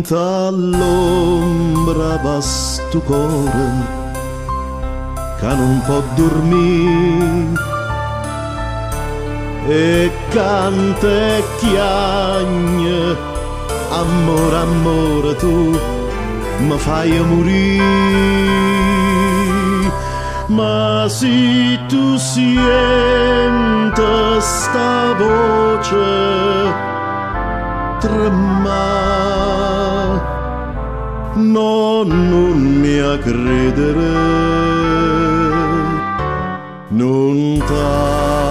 Dint'a ll'ombra va stu core ca nun pò durmì e canta e chiagne, Ammore, ammore, tu me faje murì. Ma si tu siente 'sta voce tremmà, no, nun m'hê 'a credere, nun t'affaccià.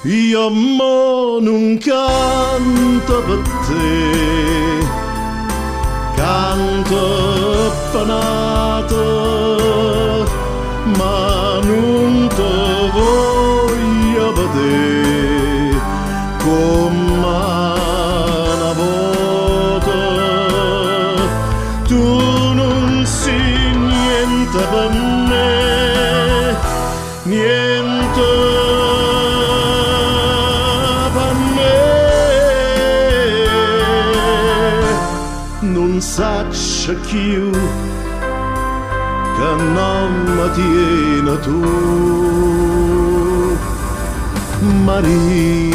Io mo nun canto pe' te, canto pe' n'ato, ma nun te voglio vedé comm'a na vota. Tu nun si' niente pe' me, niente pe' me. Nun saccio cchiù che nomme tiene tu, Marì.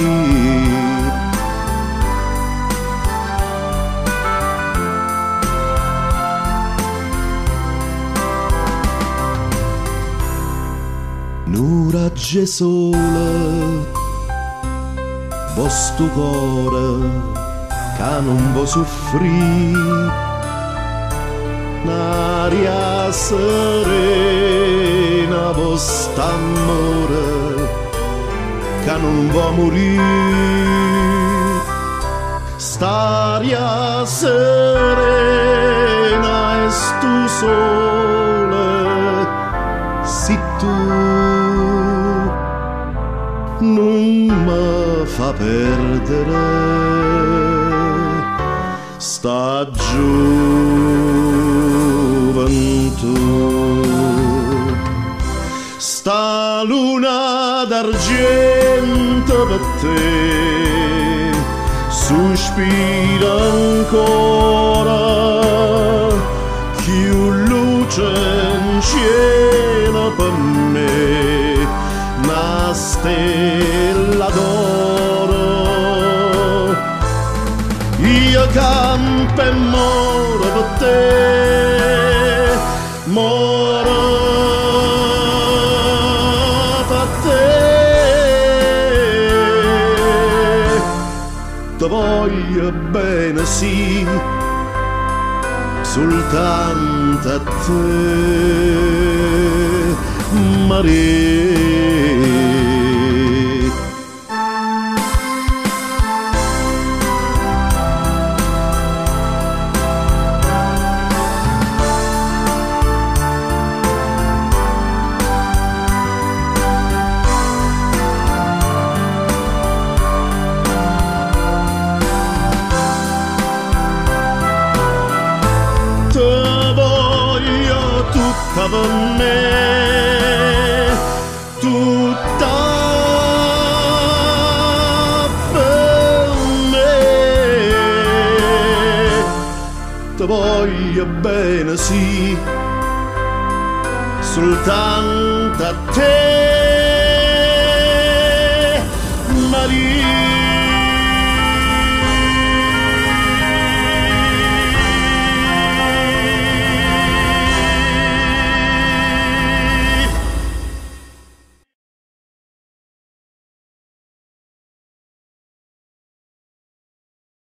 Nu raggio 'e sole vo' stu core ca nun vo' suffrì. N'aria serena vo' st'ammore ca nun vo' murì. St'aria serena e stu sole si tu. Nun me fa perdere sta giuventù. Sta luna d'argiento pe te suspira ancora, cchiù luce 'ncielo pe me, na stella d'oro. Io campo e moro pe te, moro pe te. Te voglio bene, sì, sultanto a te, Marì. Te voglio tutta per me, tutta per me. Te voglio bene, sì, soltanto a te, Maria.